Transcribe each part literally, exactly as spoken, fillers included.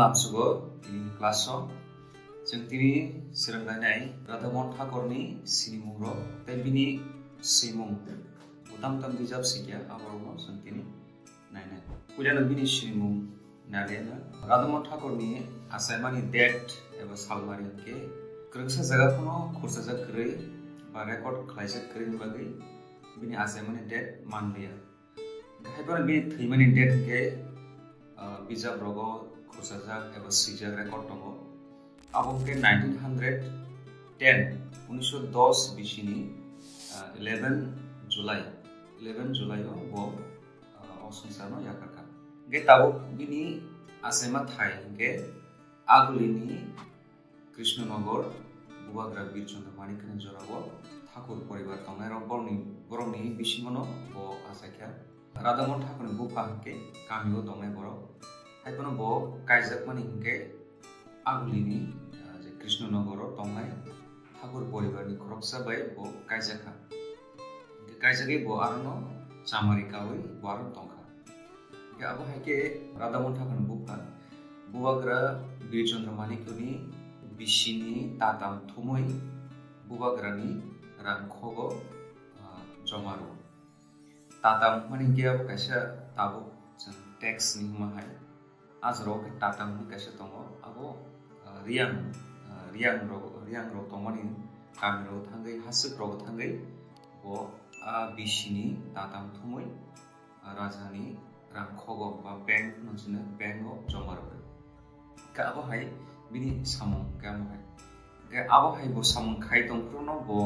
Lamsugo tini class o chwng tini swrwnglainai Radhamon Thakurni sinimungrok tei bini swimung bo tam tam bijap sikya, aborokno chwng tini nainai. Puilano bini sinimung nailaiya. Radhamon Thakurni achaimani date eba salmari hwnkhe kwrwngsa jaga phano khurchajak kwrwi ba record khlaijak kwrwini bagwi bini achaimani date manliya. Haiphano bini thwimani date hwnkhe, ah, bijap rogo khurchajak eba swijak record tongo. Abo hwnkhe nineteen hundred ten, unisho dos bisini, ah, eleven July, eleven July o bo, ah, o swngcharno yakarkha. Hwnkhe tabuk bini achaima thai hwnkhe Agulini Krishnanagar, Bubagra Bir Chandra Manikni jorao Thakur poribar tongnairok borokni, borokni bisingono bo achaikha. Radhamon Thakurni bupha hwnkhe kamio tongnai borok. Haiphano bo kaijakmani hwnkhe Agulini, ah, je Krishnanagar o tongnai Thakur poribarni khoroksa bai bo kaijakha. Hwnkhe kaijagwi bo arono chamari kaui bo arono tongkha. Hwnkhe abo hai khe Radhamon Thakurni bupha Bubagra Bir Chandra Manikni bisini tatam thumui Bubagrani rang khogo, ah, joma rwo. Tatam hwnmani hwnkhe abo kaisa tabuk chwng tax ni hwnma hai. Ajrao khe tatam hwnwi kaisa tongo. Abo, ah, riyang, ah, riyang rok, riyang rok tongmani kami rok thangwi, haswk rok thangwi bo a bisini tatam thumwi, ah, rajani rang khogo ba bank no chwngno bank o joma rwdi. Khe abo hai bini samung khe amo hai. Khe abo hai bo samung khai tong phuru no bo,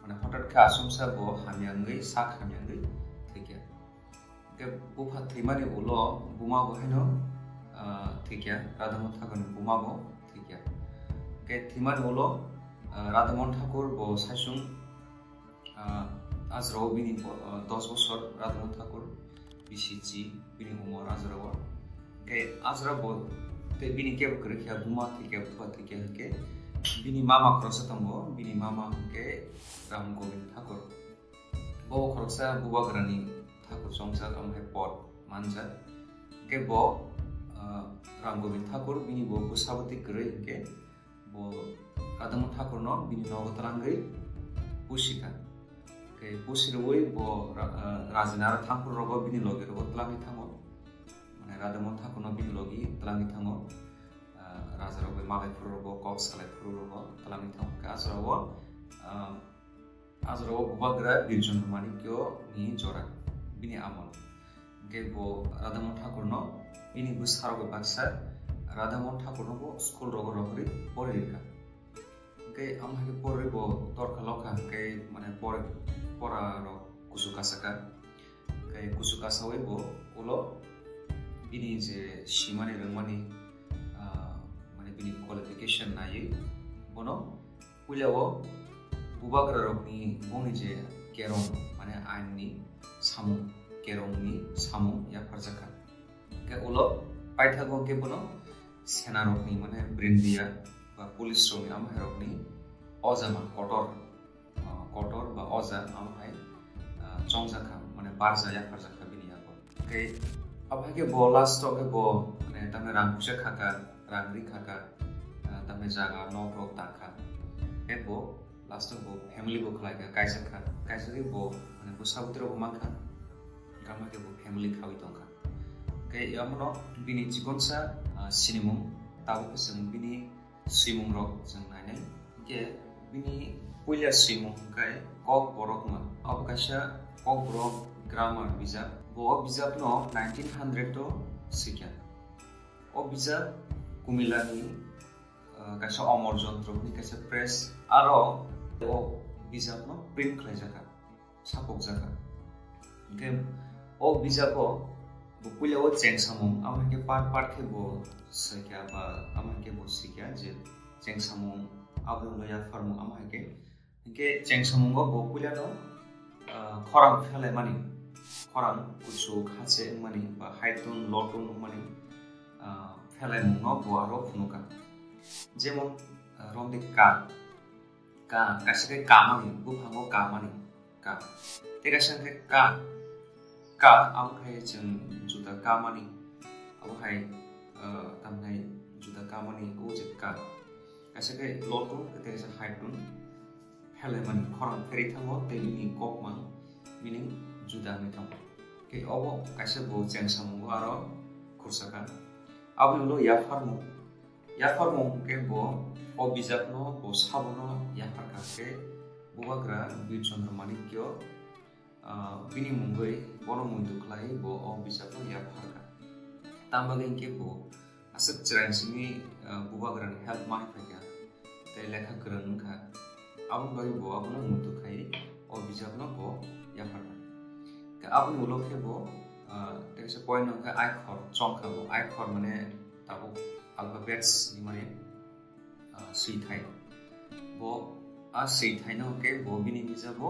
mane, hotat khe achomsa bo hamya wngwi, sak hamya wngwi thwikha. Khe bupha thwimani ulo buma bo haino, ah, thwikha, Radhamon Thakurni buma bo thwikha. Khe thwimani ulo, ah, Radhamon Thakur bo saisung, ah, ajrao bini bo, ah, dos bosor Radhamon Thakur bisi chi bini umor ajrao. Khe ajrao bo tei bini kebo kwrwi khe buma thwikha, bupha thwikha hwnkhe bini mama khoroksa tongo, bini mama hwnkhe Ram Gobind Thakur. Bo khoroksa Bubagrani thakur chongjak, amo hai pod manjak. Hwnkhe bo, ah, Ram Gobind Thakur bini bo bwsa bwtwi kwrwi hwnkhe bo Radhamon Thakurno bini nogo twlangwi pusi kha. Hwnkhe pusi rwui bo ra-, ah, rajini aro thangphuru rogo bini logi rogo twlangwi thango. Mane Radhamon Thakurno bini logi twlangwi thango. Ah, raja rok bai malai phuru rogo, kok salai phuru rogo twlangwi thango. Hwnkhe asorogo, ah, Ajrao Bubagra Bir Chandra Manikya ni jora bini amol. Hwnkhe bo Radhamon Thakurno bini bwsarok bai baksa Radhamon Thakurno bo school rogo rohorwi pori rwkha. Hwnkhe amo hai khe pori bo torkha lokha, hwnkhe, mane, por-, pora rok kusu kasaka. Hwnkhe kusu kasawi bo ulo bini je simani rwngmani, ah, mane, bini qualification naiwi bono puila o Bubagra rokni bongni je kerong, mane, ain ni samung, kerong ni samung yapharjakha. Hwnkhe ulo paithago hwnkhe bono sena rokni, mane, brindia ba police rokni, amo hai rokni ojama kotor, ah, kotor ba oja amo hai, ah, chongjak kha, mane, barja yapharjak kha bini yago. Hwnkhe abo hai khe bo last o khe bo, mane, tamni rang puisa kha kha, rang ri kha kha, ah, tamni jaga nok rok ta kha. Khe bo last o bo family bo khlai kha, kaisa kha, kaisa khe bo, mane, bwsa bwtwi rok bo man kha, hwnkhe amo hai khe bo family khaui tong kha. Hwnkhe yamono bini chikonsa, ah, sinimung tabuk khe chwng bini swimung rok chwng nainai. Hwnkhe bini puila swimung hwnkhe Kokborokma. Abo kaisa Kokborok grammar bijap. Bo o bijapno nineteen hundred o swikha. O bijap Kumilani, ah, kaisa Omor Jontro hwnwi kaisa press. Aro o bijapno print khlaijakha. Sapokjakha. Hwnkhe o bijabo bo puila o chengsamung, amo hai khe part part khe bo swikha ba amo hai khe bo swikha je chengsamung, abo wngkha yapharmung, amo hai khe. Hwnkhe chengsamungo bo puilano, ah, khorang phelaimani, khorang kuchuk hache wngmani ba high tone, low tone wngmani, ah, phelaimungno bo aro phunukha. Jemon, ah, romdi ka, ka, kaisa khe kamani, buphango kamani, ka. Tei kaisa khe ka, ka, amo khe chwng juda kamani, abo hai, Tamnai juda kamani o je ka. Kaisa khe low tone, tei kaisa high tone. Phelai mani khorang pherwi thango, tei bini kokmang meaning juda wngwi thango. Khe obo kaisa bo chengsamungo aro khursa kha. Aboni ulo yapharmung. Yapharmung khe bo o bijapno, bo sabono yaphar kha khe Bubagra Bir Chandra Manikya, ah, bini mungwi bono muitu khlai bo o bijapno yaphar kha. Tamo bagwi hinkhe bo aswk chwraini simi, ah, Bubagrani help ma hai phaikha, tei lekha kwrwng wngkha. Aboni bagwi bo abono muitu khai o bijapno bo yaphar kha. Khe aboni ulo khe bo, ah, tei kaisa point wngkha aikhor chongkha bo. Aikhor mane tabuk alphabets ni mane, ah, swithai. Bo a swithaino hwnkhe bo bini bijabo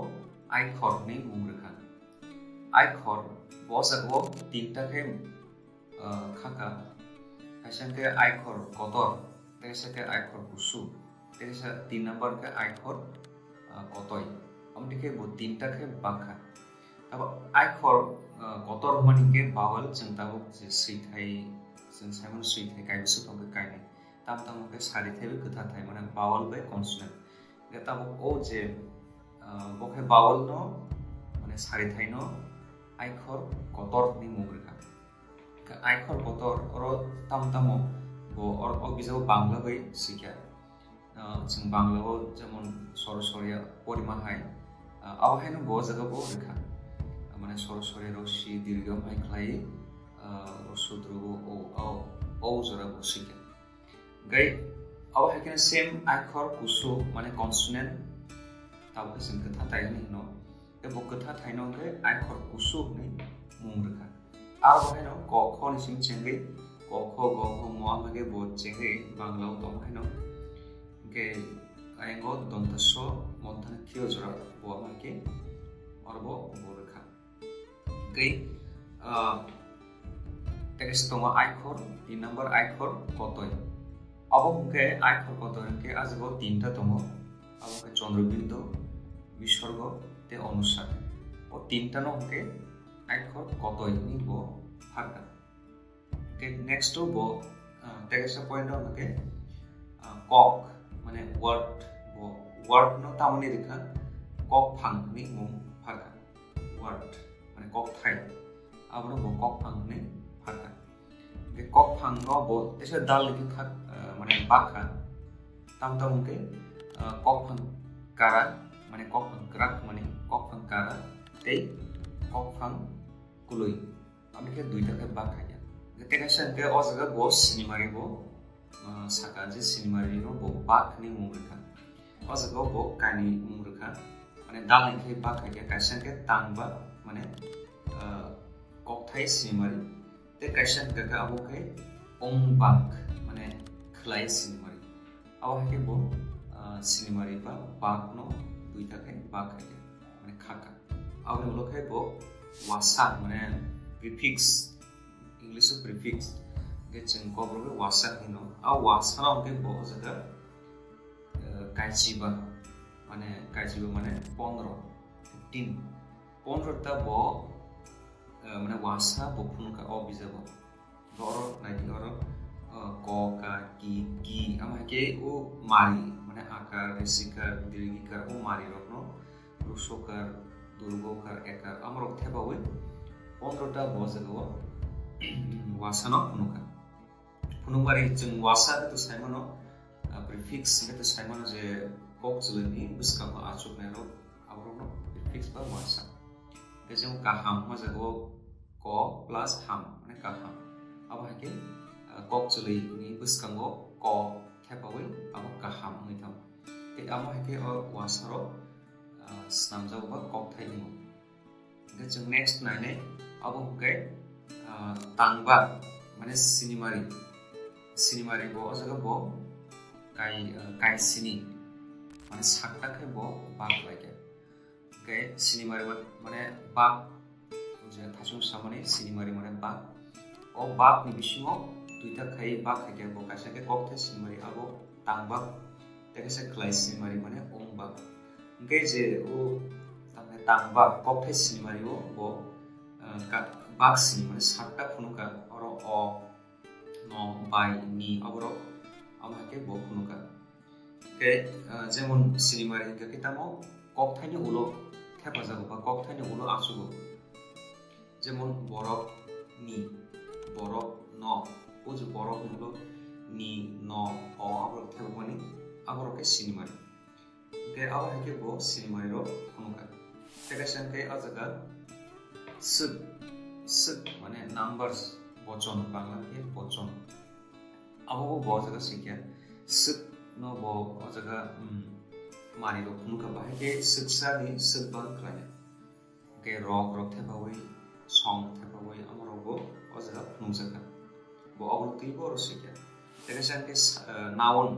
aikhor hinwi mung rwkha. Aikhor bo jaga o tinta khe, ah, khaka. Kaisa khe aikhor kotor, tei kaisa khe aikhor kusu, tei kaisa tin number khe aikhor, ah, kotoi. Amoni khe bo tinta khe bakha. Abo aikhor, ah, kotor hwnmani khe vowel, chwng tabuk je swithai, chwng saimano swithai kaibwswk tongkhe kainwi. Tam tamo khe sarithai bai kwthathai, mane vowel bai consonant. Khe tabuk o je, ah, bo khe vowel no, mane sarithai no aikhor kotor hinwi mung rwkha. Khe aikhor kotor oro tam tamo bo or-, o bijabo Bangla bai swikha. Ah, chwng Bangla o jemon soro soriya porima hai, ah, abo haino bo jaga bo rwkha. Ah, mane soro soriya rok si dirgam hai khlai, ah, rosodro o, o, o, o jora bo swikha. Gai abo hai khe same aikhor kusu mane consonant tabuk khe chwng kwtha tai hwnwi hino. Tei bo kwtha thaino hwnkhe aikhor kusu hwnwi mung rwkha. Aro bo haino ko kho ni simi chengwi ko kho go kho mo ama khe bo chengwi Bangla o tong haino. Hwnkhe ayang o donta so monthana khio jora bo ama khe oro bo bo rwkha. Hwnkhe, ah, tei kaisa tongo aikhor, tin number aikhor kotoi. Abo hwnkhe aikhor kotoi hwnkhe ah jaga o tinta tongo. Abo hwnkhe Chandra Bindu, Bisorgo tei Onusar. O tinta no hwnkhe aikhor kotoi hinwi bo pharkha. Hwnkhe next o bo, ah, tei kaisa point o hwnkhe, ah, kok, mane word, bo word no tamoni rwkha, kok phang hinwi mung pharkha. Word, mane kokthai. Abono bo kokphang hinwi pharkha. Hwnkhe kokphang no bo teisa dal ni khe khak, ah, mane bakha. Tam tamo hwnkhe, ah, kokphang kara, mane kokphang kwrak, mane kokphang kara tei kokphang kwlwi. Aboni khe duita khe bak khaikha. Hwnkhe tei kaisa hwnkhe o jaga bo sinimari bo, ah, saka je sinimari no bo bak hinwi mung rwkha. O jaga o bo kainwi mung rwkha. Mane dalni khe bak khaikha, kaisa hwnkhe tang bak, mane, ah, kokthai sinimari. Tei kaisa hwnkha khe abo khe ong bak, mane khwlai sinimari. Abo hai khe bo, ah, sinimari ba bak no duita khe bak khaikha, mane khaka. Aboni ulo khe bo wasa, mane prefix, English o prefix, hwnkhe chwng Kokborok khe wasa hino. A wasa no hwnkhe bo o jaga, eh, kaichiba, mane kaichiba mane pondro, fifteen. Pondro ta bo, eh, mane wasa bo phunukha o bijabo. Borok naidi oro, eh, ko, ka, ki, ki, ama hai khe o mari, mane akar, risikar, dirgikar, o mari rokno rusokar, durgokar, ekar, amorok thepawi pondrota bo jagao wasano phunukha. Phunukmari chwng wasa khe to saimano, ah, prefix khe to saimano je kok chwlwini bwskango achuknairok, aborokno prefix ba wasa. Khe chwng kaham ma jagao ko plus ham, mane kaham. Abo hai khe, ah, kok chwlwini bwskango ko thepawi abo kaham wngwi thango. Tei amo hai khe o wasarok, ah, snamjago ba kokthai wngo. Hwnkhe chwng next nainai, abo hwnkhe, ah, tangba, mane sinimari. Sinimari bo o jaga bo kai, ah, kai sini, mane sakta khe bo bak lai khe. Hwnkhe sinimari ma-, mane bak, je thasung samani sinimari mane bak. O bak ni bisingo duita khai bak khai khe bo kaisa khe kokthai sinimari abo tangbak, tei kaisa khwlai sinimari mane ongbak. Hwnkhe je o tamni tangbak kokthai sinimari o bo, ah, ka-, bak sinimari satta phunukha oro o no, bai, ni, aborok, amo hai khe bo phunukha. Khe, ah, jemon sinimari hinkha khe tamo kokthaini ulo thepajago ba kokthaini ulo achugo. Jemon borok ni, borok no, o je borok ni ulo ni, no, o aborok thepamani, aborok khe sinimari. Hingke abo hai khe bo sinimari rok phunukha. Tei kaisa hingke o jaga swk, swk mane numbers, bochon, Bangla khe bochon. Abo bo bo jaga swikya. Swk no bo o jaga, um, mari rok phunukha, bahai khe swksa ni swk bang khlainai. Hingke rok rok thepawi, song thepawi, amo rok bo o jaga phunukjakha. Bo obo twi bo oro swikya. Tei kaisa hingke sa-, eh, noun,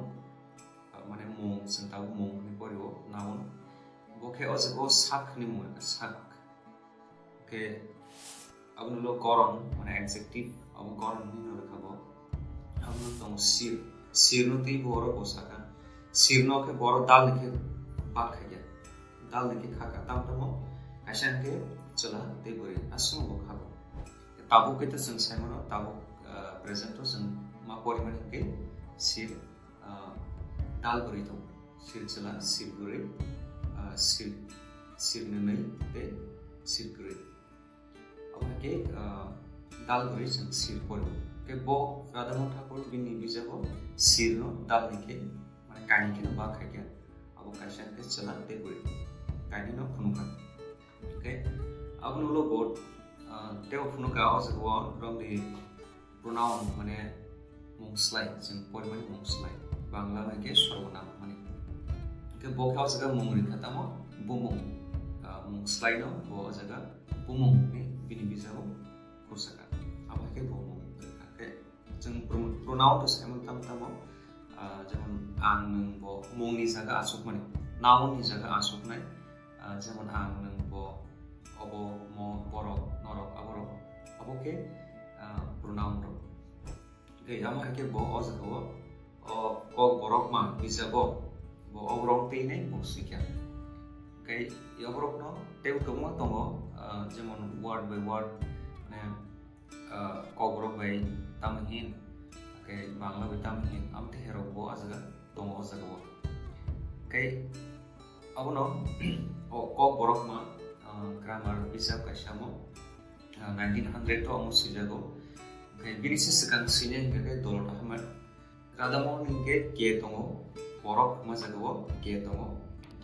eh, mane mung, chwng tabuk mung hinwi pori o noun. Bo khe o jaga o sak hinwi mung rwkha, sak. Hingke aboni ulo goron, mane adjective, abo goron hinwi rwkha bo. Aboni ulo tongo sir. Sir no twi bo oro bo sakha. Sir no khe bo oro dal ni khe bak khaikha. Dal ni khe khakha. Tamo tamo kaisa hingke chwla tei bwrwi aswk bo khago. Tabuk khe to chwng sai mano, tabuk, ah, present o chwng ma porimani hingke sir, ah, dal bwrwi tongo. Sir chwla, sir bwrwi, ah, sir, sir nwnwi tei sir kwrwi. Abo hai khe, ah, dal bwrwi chwng sir pori. Khe bo Radhamon Thakur bini bijago sir no dal ni khe, mane kainwi kheno bak khai khe, abo kaisa khe chwla tei bwrwi kainwi no phunukha. Khe aboni ulo bo, ah, tei bo phunukha o jaga o romni pronoun mane mung slai, chwng porimani mung slai. Bangla bai khe sarbanam mani. Hingke bo khe o jaga mung rwkha tamo bumung, ah, mung slai no bo o jaga bumung hinwi bini bijago khursa kha. Abo hai khe bo mung rwkha. Khe chwng pro-, pronoun to saimano tamo tamo, ah, jemon ang, nwng, bo mung ni jaga asukmani, noun ni jaga asuknai, ah, jemon ang, nwng, bo, obo, mo, borok, norok, aborok, abo khe, ah, pronoun rok. Hingke amo hai khe bo o jaga o, o kok borok ma bijago, bo oborok twi nai bo swikha. Hingke oborok no tei kwbangma tongo, ah, jemon word by word, mane, ah, kok borok bai tamo hin, hingke Bangla bai tamo hin, amtwi hai rok bo o jaga tongo o jaga o. Hingke abono o kok borok ma, ah, grammar bisap kaisa mo, ah, nineteen hundred o omo swijago. Hingke bini se swkang swinai hingke khe Dolot Ahmed. Radhamon hingke K tongo, borok hwnma jaga o K tongo.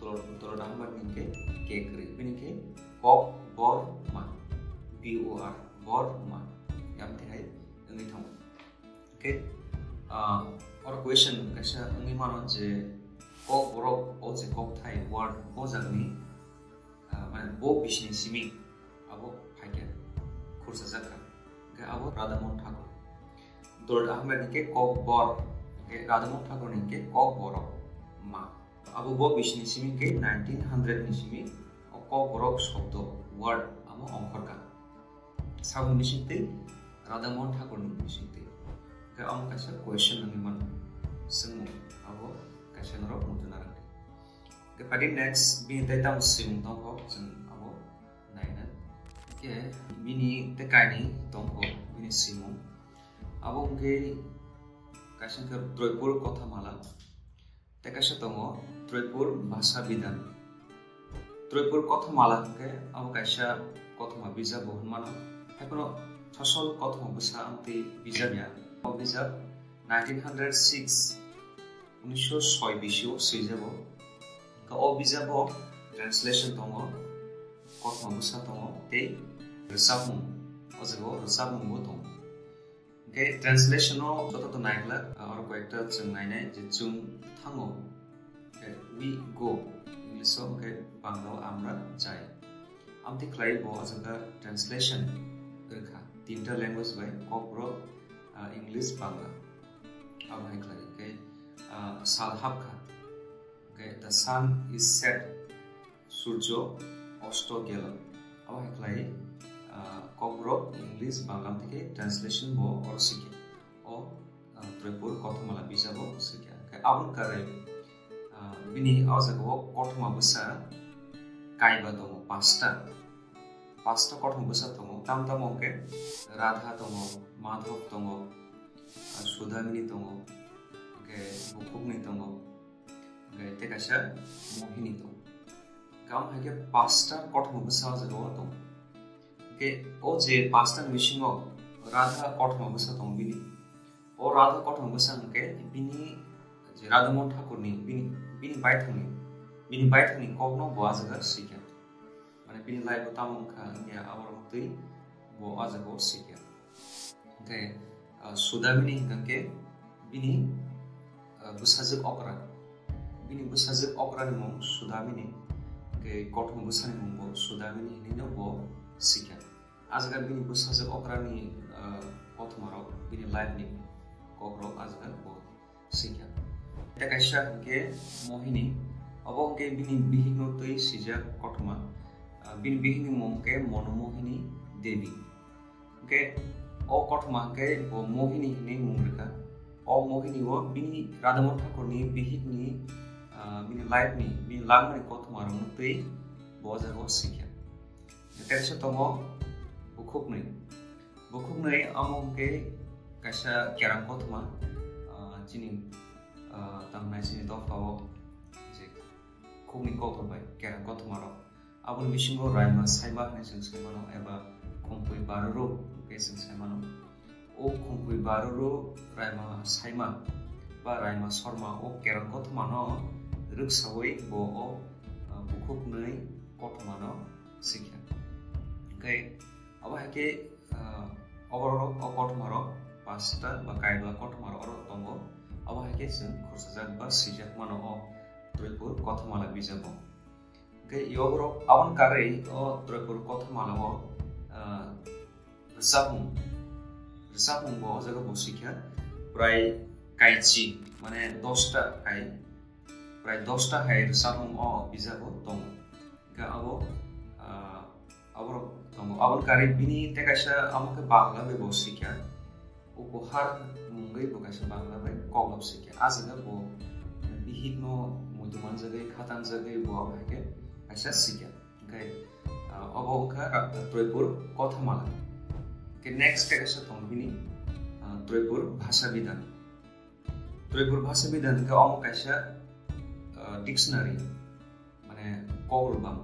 Dolot, Dolot Ahmed hingke K kwrwi. Bini khe kok bor ma, B O R, bor ma. Yam tihai wngwi thango. Hingke, ah, oro question kaisa wngwi mano je kok borok o je kokthai word bo jagani, ah, mane bo bisini simi abo phaikha, khursajak kha. Hingke abo Radhamon Thakur. Dolot Ahmed ni khe kok bor, hingke Radhamon Thakur ni khe kok borok ma. Abo bo bisini simi khe nineteen hundred ni simi o kok borok shobdo, word, amo ongkhorkha. Saboni bisingtwi Radhamon Thakur ni bisingtwi. Hingke amo kaisa question wngwi mano. Swngmung abo kaisa norok muchungna rwngdi. Hingke phaidi next bini tei tamo swimung tongkho chwng abo naina. Hingke bini tei kainwi tongkho bini swimung. Abo hingke kaisa hingke Troipur Kothamala. Tei kaisa tongo Troipur Bhasha Bidhan. Troipur Kothamala hingke abo kaisa kothoma bijap bo hwnmano. Haiphano sosol kothoma bwsa amtwi bijap ya. O bijap nineteen hundred six, unisho soi bisio swijago. Hingke o bijabo translation tongo, kothoma bwsa tongo tei rwchapmung, o jaga o rwchapmung bo tongo. Hingke translation o joto to naiglak, ah, oro koyekta chwng nainai je chwng thango, eh, we go, English o hingke Bangla o amra jai. Amtwi khlai bo o jaga translation rwkha tinta language bai, Kokborok, ah, English, Bangla. Abo hai khlai hingke, ah, sal hapkha. Hingke the sun is set, Surjo osto gelo. Abo hai khlai, ah, Kokborok English Bangla theke translation bo oro sikhe. O, ah, Troipur Kothamala bijabo sikhe. Hingke aboni karwi, ah, bini o jaga o kothoma bwsa kaiba tongo, pasta. Pasta kothoma bwsa tongo. Tam tamo hingke Radha tongo, Madhab tongo, ah, Sudamini tongo, hwnkhe Bukhuknwi tongo, hwnkhe tei kaisa Mohini tongo. Hwnkhe amo hai khe pasta kothoma bwsa o jaga o tongo. Hwnkhe o je pasta ni bisingo Radha kothoma bwsa tongo bini. O Radha kothoma bwsa hwnkhe bini je Radhamon Thakurni bini, bini baithangni, bini baithangni kokno bo ah jaga sikha. Mane bini life o tamo wngkha wngya aborok twi bo ah jaga o sikha. Hwnkhe, ah, Sudamini hwnkha khe bini, ah, bwsajwk okra. Bini bwsajwk okrani mung Sudamini. Hwnkhe kothoma bwsani mung bo Sudamini hinwi no bo sikha. Ah jaga bini bwsajwk okrani, ah, kothoma rok, bini life ni kokrok ah jaga bo sikha. Tei kaisa hwnkhe Mohini, obo hwnkhe bini bihikno twi swijak kothoma. Ah, bini bihikni mung hwnkhe Monomohini Devi. Hwnkhe o kothoma hwnkhe bo Mohini hinwi mung rwkha. O Mohini o bini Radhamon Thakurni bihikni, ah, bini life ni, bini langmani kothoma rokno twi bo o jaga o sikha. Tei kaisa tongo Bukhuknwi. Bukhuknwi amo hwnkhe kaisa kerang kothoma, ah, chini, ah, tamo nai chini dophao je khukni kokrok bai kerang kothoma rok. Aboni bisingo Raima Saima hinwi chwng sai mano eba Khumkhui Baruru hwnkhe chwng sai mano. O Khumkhui Baruru Raima Saima ba Raima Sorma o kerang kothomano rwksawi bo o, ah, Bukhuknwi kothomano sikha. Hwnkhe abo hai khe, ah, oborok o kothoma rok pasta ba kaiba kothoma rok oro tongo. Abo hai khe chwng khorchajak ba swijak mano o Troipur Kothomala bijago. Hwnkhe yoborok aboni karwi o Troipur Kothomala o, ah, rwchapmung, rwchapmung bo o jaga bo sikha prai kaichi, mane dosta kai, prai dosta hai rwchapmung o bijago tongo. Hwnkhe abo, ah, aborok tongo. Aboni karwi bini tei kaisa amo khe Bangla bai bo sikha. Upohar mungwi bo kaisa Bangla bai koklop sikha. Ah jaga bo bihikno muitu manjagwi, khatanjagwi bo abo hai khe kaisa sikha. Hwnkhe, ah, obo wngkha Ra-, Troipur Kothomala. Hwnkhe next khe kaisa tongo bini, ah, Troipur Bhasha Bidhan. Troipur Bhasha Bidhan hwnkhe omo kaisa, ah, dictionary, mane kokrwbang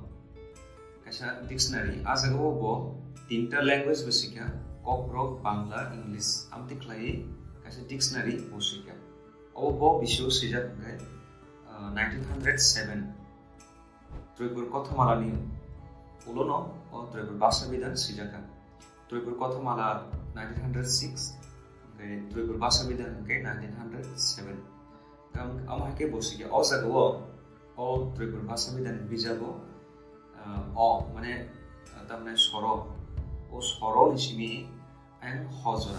kaisa dictionary. Ah jaga o bo tinta language bo sikha, Kokrok, Bangla, English, amtwi khlaiwi kaisa dictionary bo sikha. Obo bo bisio swijak hwnkhe, ah, nineteen hundred seven. Troipur Kothomalani ulono o Troipur Bhasha Bidhan swijakha. Troipur Kothamala nineteen hundred six, hwnkhe Troipur Bhasha Bidhan hwnkhe nineteen hundred seven. Kam-, amo hai khe bo sikha o jaga o, o Troipur Bhasha Bidhan bijabo, ah, o, mane, ah, tamni soro, o soro ni simi ayang hojora,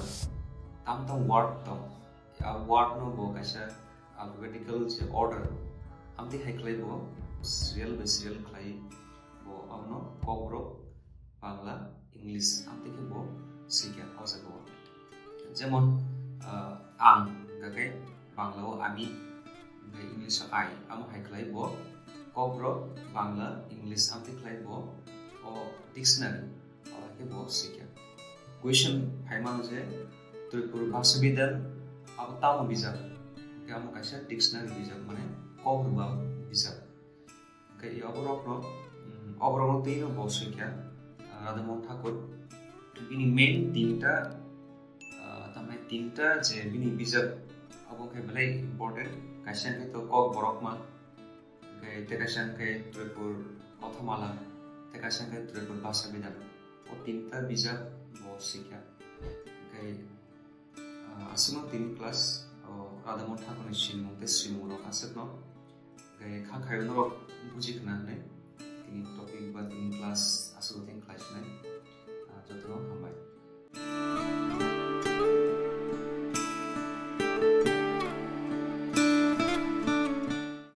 tam tam word tong, a word no bo kaisa alphabetical je order, amtwi hai khlai bo serial by serial khlai bo abono Kokborok, Bangla, English amtwi khe bo sikha o jaga o. Jemon, ah, ang, hwnkhe Bangla o ami, hwnkhe English o I, amo hai khlai bo Kokborok, Bangla, English amtwi khlai bo o dictionary. Abo hai khe bo sikha. Question phai mano je Troipur Bhasha Bidhan abo tamo bijap? Hwnkhe amo kaisa dictionary bijap, mane kokrwbang bijap. Hwnkhe i oborokno, mm, oborokno twi no bo sikha, ah, Radhamon Thakur. Bini main tinta, ah, tamni tinta je bini bijap abo khe belai important. Kaisa hwnkhe to Kokborokma, hwnkhe tei kaisa hwnkhe Troipur Kothamala, tei kaisa hwnkhe Troipur Bhasha Bidhan. O tinta bijap bo sikha. Hwnkhe, ah, aswkno tini class o Radhamon Thakurni sinimung tei swimung rok aswkno. Hwnkhe kha khaio norok buji khna hwnwi tini topic ba tini class